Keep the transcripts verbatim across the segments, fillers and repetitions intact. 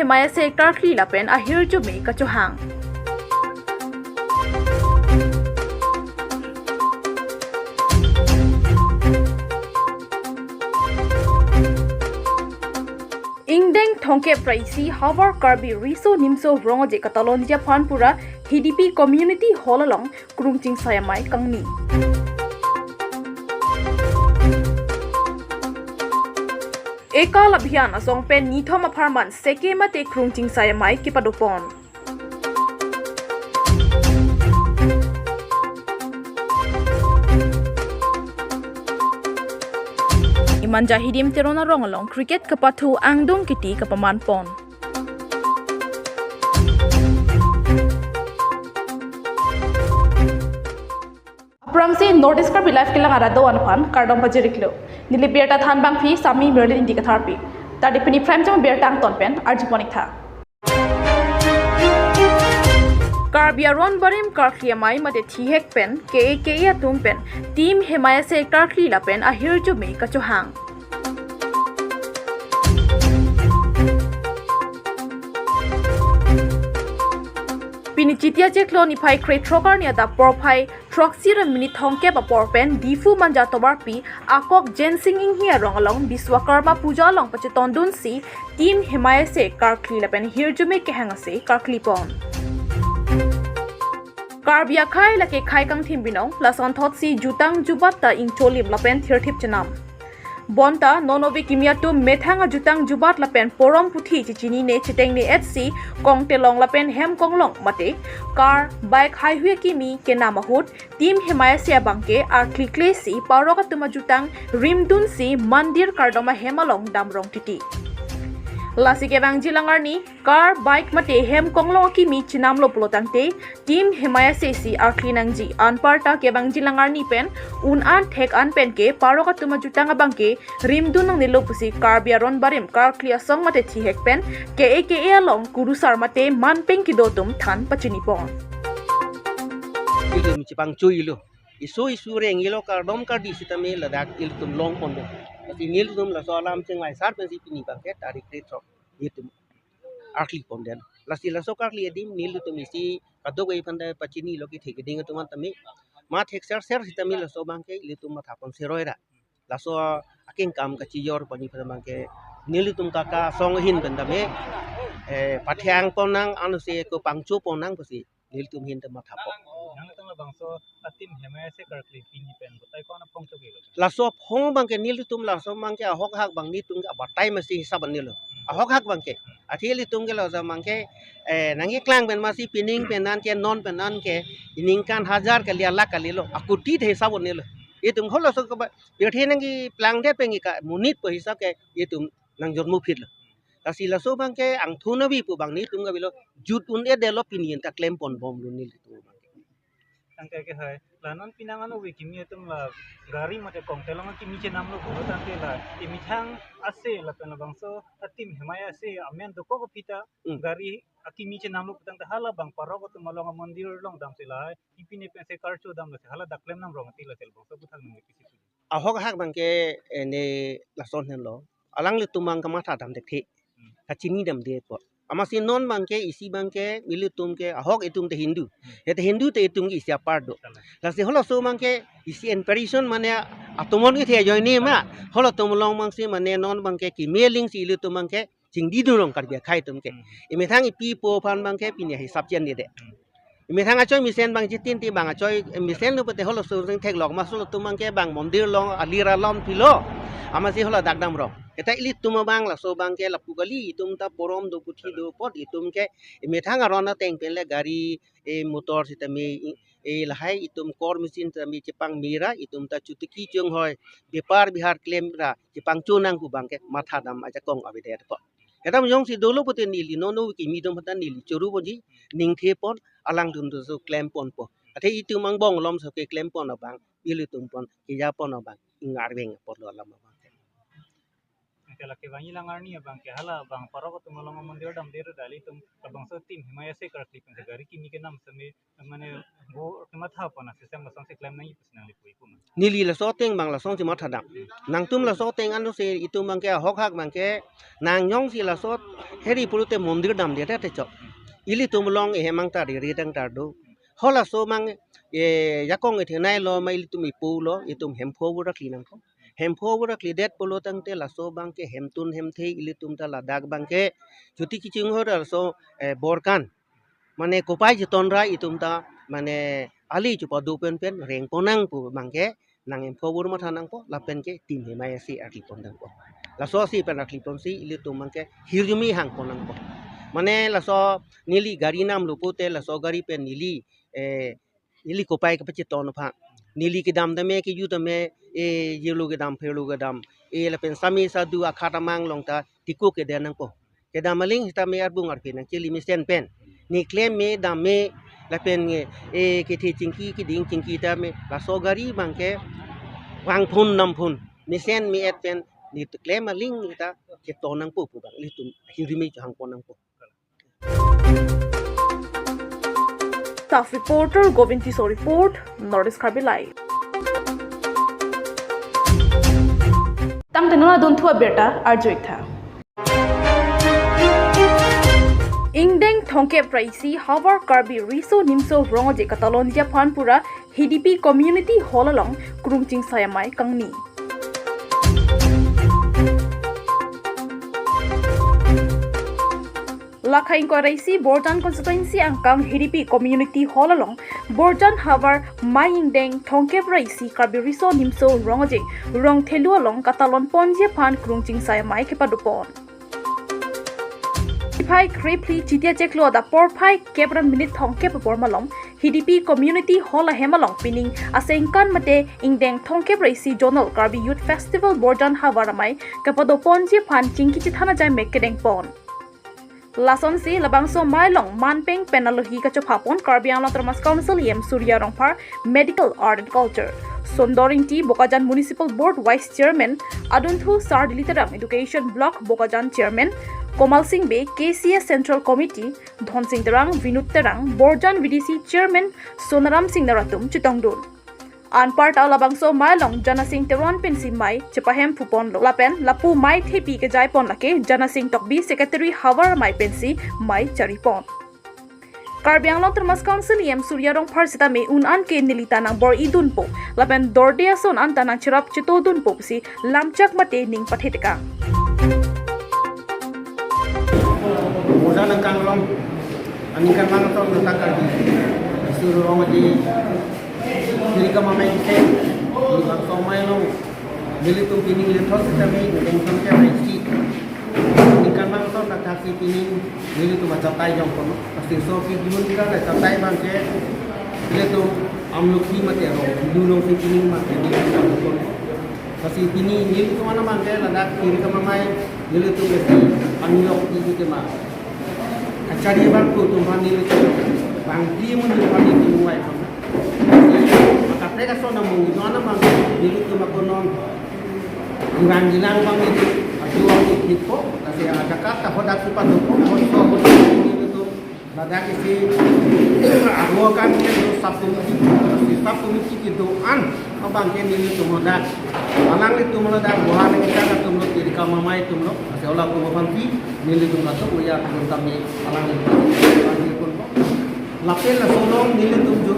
Hemai Asek karkli lapen ahirjume kachohang. Ingdeng thomkep ra isi havar Karbi Riso Nimso Rong Aje katalonji aphan pura H D P Community Hall along Krungching Sai Amei kangni. Ekal Abhiyan asong pen nithom apharman seke mate Krungching Sai Amei kepadopon. Imanja Hidim Teron arong along cricket kapathu angdung kiti kapamanpon. Aphrangsi North East Karbi Live kelang arat do-an aphan kardom pajir-iklo. Neli birta thanbangpi Sami Merlin Ingti Katharpi. Tadi pini Prime Time birta angton pen arjupon-iktha. Karbi Aron Barim karkli amei mate thihek pen K A K A atum pen Team Hemai Asek karkli lapen ahirjume kachohang. Pini Chiti achiklo niphai krethrok arni adap porphai throksi ra minute thomkep apor pen Diphu Manja Tovarpi akok Jensing Inghi arong along Biswakarma Puja along pachetondunsi Team Hemai Asek karkli lapen hirjume kehang ase karklipon. Karbi akhei lake khei kangthim binong, lasonthotsi jutang jubat ta ingcholim lapen thirthip chenam. Bonta non ove kimi atum methang ajutang jubat lapen porom puthi chechinine chetengne-etsi kongtelong lapen hem konglong mate car, bike heihui akimi kenam ahut Team Hemai Asek abangke arklikle si parok atum ajutang rimdunsi mandir kardom ahem along damrong titi. Lasi kevangji lang arni car, bike mate hem konglong akimi chenamlo pulotangte Team Hemai Asek si arkli nangji. Anparta kevangji lang arni pen un-an thek-an penke parok atum ajutang abangke rimdun nangnelo pusi Karbi Aron Barim karkli asong mate thihek pen K A K A along kurusar mate manpeng kedo atum than pachinipon. Ilitum chepangcho-ilo. Iso isu reng-ilo, kardom kardi sitame ladak ilitum longpon do. Lasi nelitum laso alam chingvaisar pensi pini abangke tarik krethrok ilitum arkli pondetlo. Lasi laso karkli adim nelitum isi kadokave aphanta pachinilo kethe keding atum aphan tame. Ma thekserser sitame laso abangke ilitum mathapon seroi ra. Laso akengkam kachijor pon aphan abangke nelitum kaka song ahin pen tame, eh, pathang ponnang ansi kepangcho ponnang pusi nelitum ahin ta mathapon. Nanglitum labangso a-Team Hemai Asek karkli pini pen batai ko-an aphong chokilo? Laso aphong abangke nelitum laso abangke ahok hak abang nelitum ke abatai masi hisap anelo. Ahok hak abangke. Athe ilitum ke laso abangke, eh, nangkeklang pen masi pining pen anke non pen anke iningkan hajar kali, alakh kalilo. Akoti the hisap anelo. Itum halaso ke ba, pirthe nangkeplangdet penke ka monit pu hisap ke itum nangjonmo phitlo. Lasi laso abangke angthun avi pu abang nelitum ke avelo, jut un-edetlo, pini anta klempon bomlo nelitum abangke. Tangte ke hai, la non penang an ove kimi atum la gari mate kongtelong akimi chenamlo pulotangte la emethang ase lapen labangso a-Team Hemai Asek amen dokok aphi ta Hmm. gari akimi chenamlo pulotangte halabang parok atum along amondir along damsi lahai ipine pensi karcho damlo si hala dak klem namrong ati lasi labangso aputhak nangli pisi pu. Ahok hak abangke, eh, ne lason henlo. Alanglitum abang kamatha dam thekthe. Hmm. Kachini damde apot. Amatsi non abangke, isi abangke, ilitum ke, ahok itum te Hindu. Hmm. Ete Hindu te itum ke isi apart do. Salah. Lasi halaso abangke, isi inspiration mane atomon kethe ajoine ma. Halatum along abangsi mane non abangke, keme aling si ilitum abangke, chingdi dunrong Karbi akhei atum ke. Hmm. Emethang epi epo aphan abangke pini ahisap chendedet. Hmm. Emethang achoi mesen abang chitin ti abang achoi mesen nu pute halaso sing theklok ma, halatum abangke bang mondir along alir alom pilo. Amatsi hala dak damrong. Eta ilitum abang laso abangke lapu kali, itum ta porom do puthi do apot itum ke emethang aron ateng pen le gari, e motor sitame, e lahai itum kor machine sitame chepangme ra, itum ta chotiki chonghoi, bepar behar klem ra chepangcho nang pu abangke matha dam ajakong avedet apot. Kedam jongsi dolo pute neli non ove kimi atum aphanta neli choro ponji, ningthe pon, alangtum doso klem ponpo. Athe itum angbong alom so keklem pon abang, ilitum pon, keja pon abang, ingarveng apotlo alam abang. Lake vangji lang arni abang ke hala bang parok atum along mondir damde ro, dali atum labangso team Himayasi karkli pen gari kimi kenam seme mane bo kematha pon a system lasonsi klem nangji pusi nangli pu ipu ma. Neli laso ateng abang lasonsi matha dam. Nangtum laso ateng ansi itum abang ke ahok hak abang ke nang jongsi laso heri pulote mondir damde te chok. Ilitum along ehem angta riri tang tar do. Halaso abang e jakong ethenei lo ma ilitum ipu lo, itum Hemphu abur akli nangpo. Hemphu abur aklidet pulo tangte laso abang ke hemtun hemthe ilitum ta ladak abang ke chuti kichinghor laso eh, Borkan. Mane kopai cheton ra itum ta mane ali chepado pen pen reng pon nang pu abang ke nang Hemphu abur matha nangpo lapen ke team Himayasi akli pon nangpo. Lasosi pen akli ponsi ilitum abang ke hirjume hang pon nangpo. Mane laso neli gari nam lo pute laso gari pen neli eh neli kopai kapacheton aphan. Neli kedam tame keju tame eh jirlo kedam pherlo kedam eh lapen sami sadu akhat amang along ta tiko kede nangpo. Kedam aling sitame arbung arphe nangchele mesen pen. Ne klem me dam me lapen eh kethe chingki keding chingki tame laso gari abang ke vangphun namphun mesen me-et pen ne klem aling ta cheton nangpo pu abang ilitum hirjume chohang pon nangpo. Staff reporter Govind Tisso report, North East Karbi Live. Tangte non adunthu abirta arju-ik tha. Ingdeng thomkep ra isi havar Karbi Riso Nimso Rong Aje katalonji aphan pura Hidipi Community Hall along krungching sai amei kangni. Lakha ingkoi ra isi Borjan constituency angkang Hidipi Community Hall along Borjan havar mei ingdeng thomkep ra isi Karbi Riso Nimso Rong Aje Rong Thelu along katalon ponji aphan krungching sai amei kepado pon. Phai krephli Chiti achiklo adap porphai kep ra minute thomkep apor malom Hidipi Community Hall ahem along pining asengkan mate ingdeng thomkep ra isi Zonal Karbi Youth Festival Borjan havar amei kepado ponji aphan chingki chethan ajai mek kedeng pon. Lasonsi labangso amei along manpeng pen alohi kachopha pon Karbi Anglong Autonomous Council E M Surya Rongphar, Medical, Art and Culture, Sundor Ingti, Bokajan Municipal Board Vice Chairman, adunthu Sar Dili Terang, Education Block Bokajan Chairman, Komal Sing Bey, K C S Central Committee, Dhonsing Terang, Vinod Terang, Borjan V D C Chairman Sonaram Singnar atum chetongdun. Anparta labangso amei along Janasing Teron pensi amei chepahem phu ponlo lapen lapu amei thepi kejai pon lake Janasing Tokbi, Secretary havar amei pensi amei chari pon. Karbi Anglong Autonomous Council E M Surya Rongphar sitame un an ke neli ta nangbor-idunpo lapen dorde ason an ta nangcherap chetodunpo pusi lamchak mate ning pathe tekang. Borjan angkang along aningkan lang tong nangtakar di Riso Rong Aje Karbi Amei Day, di bangso amei along nelitum pining lethot sitame ingdeng thomkep ra isi. Aningkan lang tong nangtaksi pining nelitum achatai jong kono. Pasti so pi gimun kita achatai abang ke nelitum amlokhi mate ro, dulong si pining mate nelitum kono. Pasti pini nelitum ana abang ke ladak Karbi Amei nelitum isi amilok di tema. Kachari abang ko tum aphan nelitum bang di mun di aphan nelitum wai pon. Maka preka so na mung ito ana abang nelitum ako non. Iwan jilang abang nelitum ajo ang ikit ko kasi ajakat ta hodak supat ko hoso hodak nelitum. Ladak isi ago kan ke do sub committee, si sub committee kedo-an abang ke nelitum ladak. Alanglitum ladak buhan kita atum lo Karbi Amei atum lo. Asi ola ko aphan pi nelitum ladak uya atum tame alanglitum. Lapen laso along nelitum jo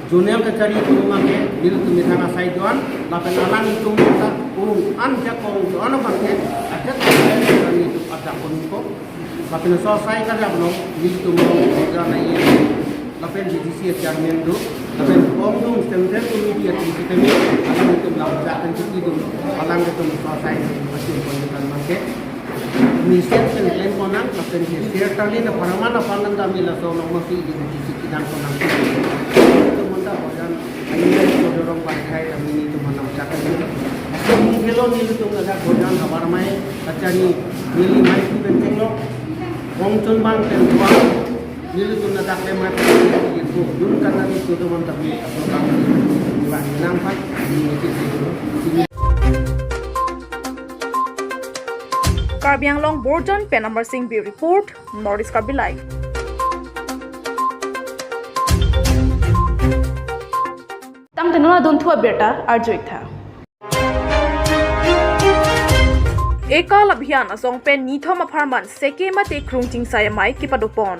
zonal kachari atum abang ke nelitum methang asai do-an lapen alanglitum ta un an jakong do-an abang ke ajak nelitum ajak pon ko. Lapen laso asai kali abang nelitum Borjan ai lapen V D C chairman do, lapen ongdung central committee atum sitame alanglitum lam jakan chuti do, alanglitum laso asai machine pon kan mangke. Mesen pen klem pon nang, lapen ke share tali na paraman apa nang kami laso along masi di V D C kedang pon nang. Itu munda Borjan ai dorong pai khai kami nelitum lam jakan chuti. Aso mung kelo nelitum ladak Borjan havar amei kachari neli amei tu benteng lo. Ong chun bang pen tuang nelitum ladak le mati itu dun karena itu teman tapi apa kami iwan menang pan ini itu. Karbi Anglong Borjan pen Amar Singh Bey report, North East Karbi Live. Tangte non adunthu abirta arju-ik tha. Ekal Abhiyan asong pen nithom apharman seke mate krung chingsai amei kepadopon.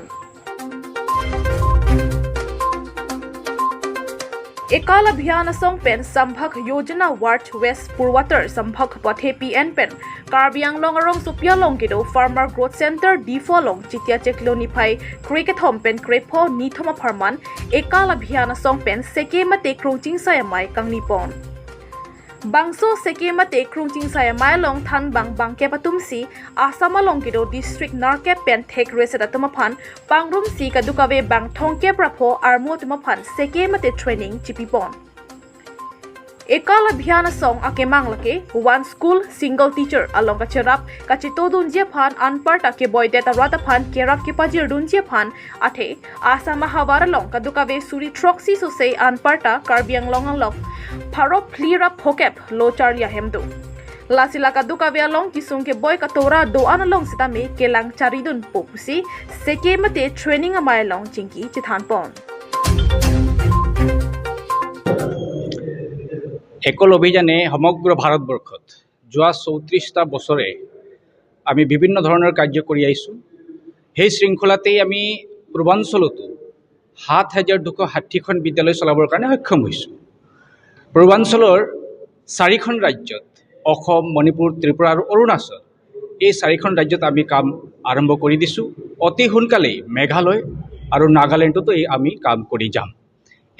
Ekal Abhiyan asong pen Sambhag Yojana Ward West Purwatar Sambhag Pathe P N pen Karbi Anglong arongsopi along kedo Farmer Growth Center Diphu along Chiti achiklo niphai krekethom pen krepho nithom apharman Ekal Abhiyan asong pen seke mate krung chingsai amei kangnipon. Bangso seke mate krung chingsai amei along thanbang bangkep atumsi Assam along kedo district nerkep pen thekre set atum aphan pangrumsi kadokave bang thomkep ra pho armu atum aphan seke mate training chipipon. Ekal Abhiyan asong akemang lake One School Single Teacher along kacherap kachetodunji aphan anparta keboidet arat aphan kerap kepajirdunji aphan athe Assam ahavar along kadokave suri throksi sose anparta Karbi Anglong along pharo phli ra phokep lo charli ahem do. Lasi la kadokave along kesung keboi katora do-an along sitame kelang charidunpo pusi seke mate training amei along chingki chethanpon. Ekal অভিযানে সমগ্ৰ ভাৰতবৰ্ষত যোৱা চৌত্ৰিশটা বছৰে আমি বিভিন্ন ধৰণৰ কাৰ্য কৰি আহিছোঁ। সেই শৃংখলাতেই আমি পূৰ্বাঞ্চলতো সাত হাজাৰ দুশ ষাঠিখন বিদ্যালয় চলাবৰ কাৰণে সক্ষম হৈছোঁ। পূৰ্বাঞ্চলৰ চাৰিখন ৰাজ্যত, অসম, মণিপুৰ, ত্ৰিপুৰা আৰু অৰুণাচল, এই চাৰিখন ৰাজ্যত আমি কাম আৰম্ভ কৰি দিছোঁ। অতি সোনকালেই মেঘালয় আৰু নাগালেণ্ডতো এই আমি কাম কৰি যাম।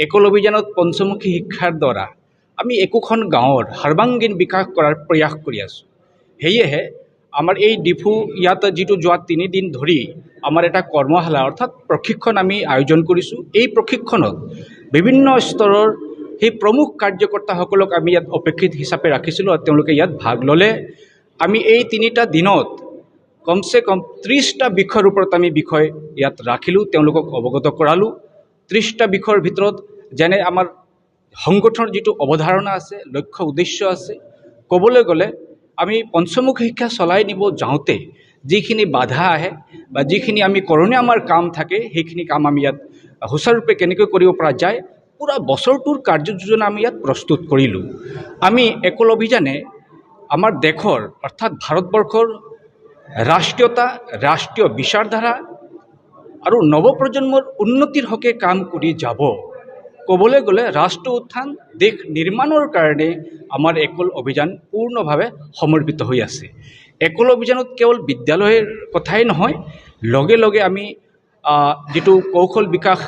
একল অভিযানত পঞ্চমুখী শিক্ষাৰ দ্বাৰা আমি একোখন গাঁৱৰ সৰ্বাংগীন বিকাশ কৰাৰ প্ৰয়াস কৰি আছোঁ। সেয়েহে আমাৰ এই ডিফু ইয়াত যিটো যোৱা তিনিদিন ধৰি আমাৰ এটা কৰ্মশালা অৰ্থাৎ প্ৰশিক্ষণ আমি আয়োজন কৰিছোঁ। এই প্ৰশিক্ষণত বিভিন্ন স্তৰৰ সেই প্ৰমুখ কাৰ্যকৰ্তাসকলক আমি ইয়াত অপেক্ষিত হিচাপে ৰাখিছিলোঁ আৰু তেওঁলোকে ইয়াত ভাগ ল'লে। আমি এই তিনিটা দিনত কমচে কম ত্ৰিশটা বিষয়ৰ ওপৰত আমি বিষয় ইয়াত ৰাখিলোঁ, তেওঁলোকক অৱগত কৰালোঁ। ত্ৰিশটা বিষয়ৰ ভিতৰত যেনে আমাৰ সংগঠনৰ যিটো অৱধাৰণা আছে, লক্ষ্য উদ্দেশ্য আছে, ক'বলৈ গ'লে আমি পঞ্চমুখী শিক্ষা চলাই নিব যাওঁতে যিখিনি বাধা আহে বা যিখিনি আমি কৰণীয় আমাৰ কাম থাকে, সেইখিনি কাম আমি ইয়াত সুচাৰুৰূপে কেনেকৈ কৰিব পৰা যায়, পূৰা বছৰটোৰ কাৰ্যযোজনা আমি ইয়াত প্ৰস্তুত কৰিলোঁ। আমি একল অভিযানে আমাৰ দেশৰ অৰ্থাৎ ভাৰতবৰ্ষৰ ৰাষ্ট্ৰীয়তা, ৰাষ্ট্ৰীয় বিচাৰধাৰা আৰু নৱপ্ৰজন্মৰ উন্নতিৰ হকে কাম কৰি যাব। ক'বলৈ গ'লে ৰাষ্ট্ৰ উত্থান, দেশ নিৰ্মাণৰ কাৰণে আমাৰ একল অভিযান পূৰ্ণভাৱে সমৰ্পিত হৈ আছে। একল অভিযানত কেৱল বিদ্যালয়ৰ কথাই নহয়, লগে লগে আমি, আহ, যিটো কৌশল বিকাশ,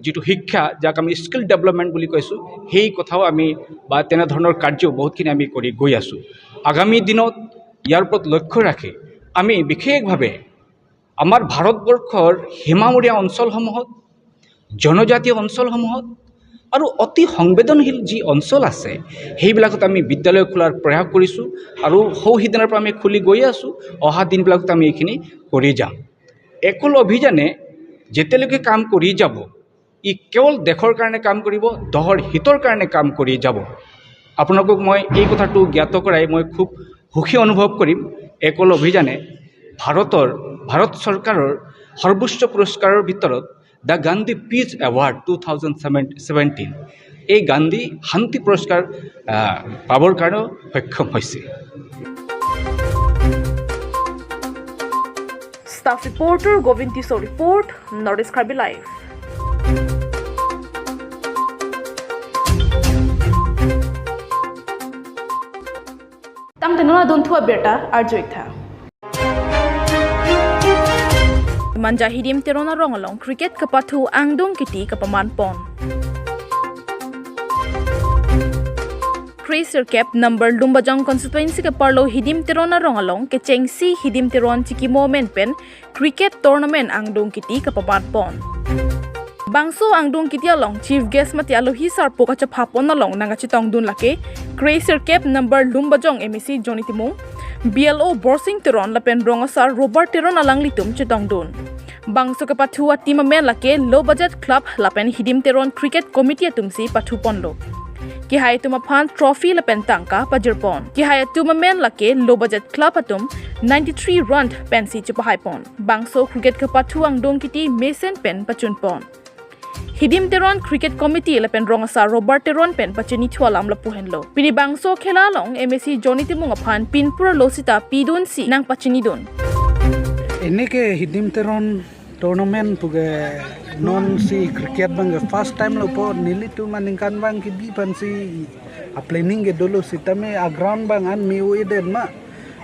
যিটো শিক্ষা, যাক আমি স্কিল ডেভেলপমেণ্ট বুলি কৈছোঁ, সেই কথাও আমি বা তেনেধৰণৰ কাৰ্য বহুতখিনি আমি কৰি গৈ আছোঁ। আগামী দিনত ইয়াৰ ওপৰত লক্ষ্য ৰাখি আমি বিশেষভাৱে আমাৰ ভাৰতবৰ্ষৰ সীমামূৰীয়া অঞ্চলসমূহত, জনজাতীয় অঞ্চলসমূহত আৰু অতি সংবেদনশীল যি অঞ্চল আছে, সেইবিলাকত আমি বিদ্যালয় খোলাৰ প্ৰয়াস কৰিছোঁ আৰু সৌ সিদিনাৰ পৰা আমি খুলি গৈ আছোঁ। অহা দিনবিলাকত আমি এইখিনি কৰি যাম। একল অভিযানে যেতিয়ালৈকে কাম কৰি যাব, ই কেৱল দেশৰ কাৰণে কাম কৰিব, দেশৰ হিতৰ কাৰণে কাম কৰি যাব। আপোনালোকক মই এই কথাটো জ্ঞাত কৰাই মই খুব সুখী অনুভৱ কৰিম। একল অভিযানে ভাৰতৰ, ভাৰত চৰকাৰৰ সৰ্বোচ্চ পুৰস্কাৰৰ ভিতৰত The Gandhi Peace Award two thousand seventeen, এই গান্ধী শান্তি পুৰস্কাৰ, আহ, পাবৰ কাৰণেও সক্ষম হৈছে। Staff reporter Govind Tisso report, North East Karbi Live. Tangte non adunthu abirta arju-ik tha. Manja Hidim Teron arong along cricket kapathu angdung kiti kapamanpon. Kre sirkep number Lumbajong constituency keparlo Hidim Teron arong along kechengsi Hidim Teron chikimo amen pen cricket tournament angdung kiti kapamanpon. Bangso angdung kiti along chief guest mate alohi sarpo kachephapon along nangkachetongdun lake Kre sirkep number Lumbajong M A C Johnny Timung, B L O Borsing Teron lapen rong asar Robert Teron alanglitum chetongdun. Bangso kepathu a-team amen lake Low Budget Club lapen Hidim Teron Cricket Committee atumsi pathuponlo. Kehai atum aphan trophy lapen tangka pajirpon. Kehai atum amen lake Low Budget Club atum ninety-three run pensi chepahai pon. Bangso cricket kepathu angdung kiti mesen pen pachun pon. Hidim Teron Cricket Committee lapen rong asar Robert Teron pen pachini thu alam lapu henlo. Pini bangso khela along M A C Johnny Timung aphan pinpur arlo sita pidunsi nangpachinidun. Ini ke Hidim Teron tournament puke non si cricket abang ke first time lo po, nelitum aningkan abang kebi aphansi a planning ke dolo sitame a ground abang an me-o-edet ma.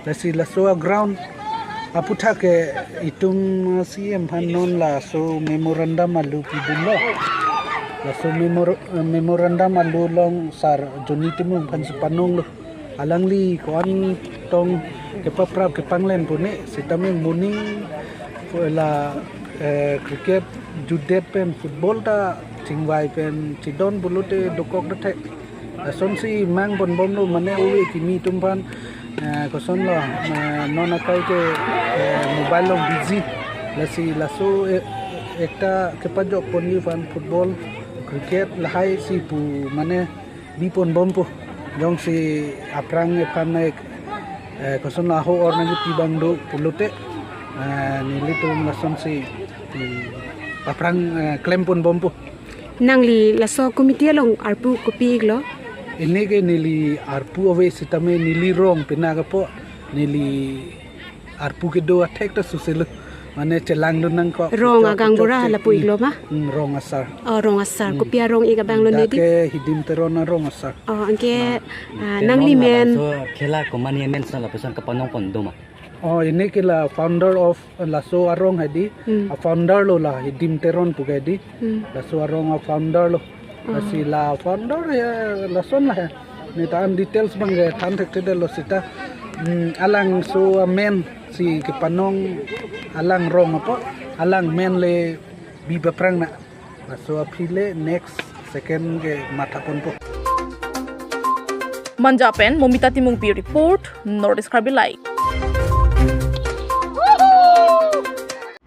Lasi laso a ground aputhak ke itum C M aphan non laso memorandum alu pidunlo. Laso memor-, memorandum alu along sar Johnny Timung aphansi panonglo. Alangli ko-an tong kepaprap kepanglen pune sitame moning la, eh, cricket jutdet pen football ta chingvai pen chidon pulote dokok dethek. Lasonsi mang ponbomlo mane ove kimi atum aphan, eh, kosonlo, eh, non akai ke, eh, mobile along busy. Lasi laso, eh, ekta kepajok ponji aphan football, cricket lahai si pu mane bi ponbompo. Jongsi aphrang ephan nai, eh, kosonlo ahok or nangkepi abang do pulote, eh, nelitum lasonsi, hmm, aphrang, eh, klem ponbompo. Nangli laso committee along arpu kopi-iklo? Ini ke neli arpu ave sitame neli rong pina kapo neli arpu kedo athek ta suselo. Mane chelangdun nangkok. Rong chok, agang chok bura chek lapu-iklo ma? Hmm, rong asar. Oh, rong asar. Hmm. Kopi arong-ik abanglo dak neli? Ke Hidim Teron arong asar. Oh, anke, ah, Teron nangli la men. Laso khela komani amen sa lapuson kapanong pon do ma? Oh, ini ke la founder of, eh, laso arong hedi. Hmm. A founder lo la Hidim Teron puke di. Hmm. Laso arong a founder lo. Ah. Lasi la founder ya lason la ya. Neta an details abang ke than thekthedetlo sita. Hmm, alangso amen si kepanong alang rong apo, alang men le bi paprang na. Laso aphi le next second ke matha ponpo. Manja pen Momita Timungpi report, North East Karbi Live.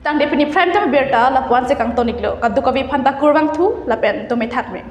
Tangte pini Prime Time birta lapu-ansi kangton-iklo, kadokave aphanta kurvangthu lapen tumi thakme.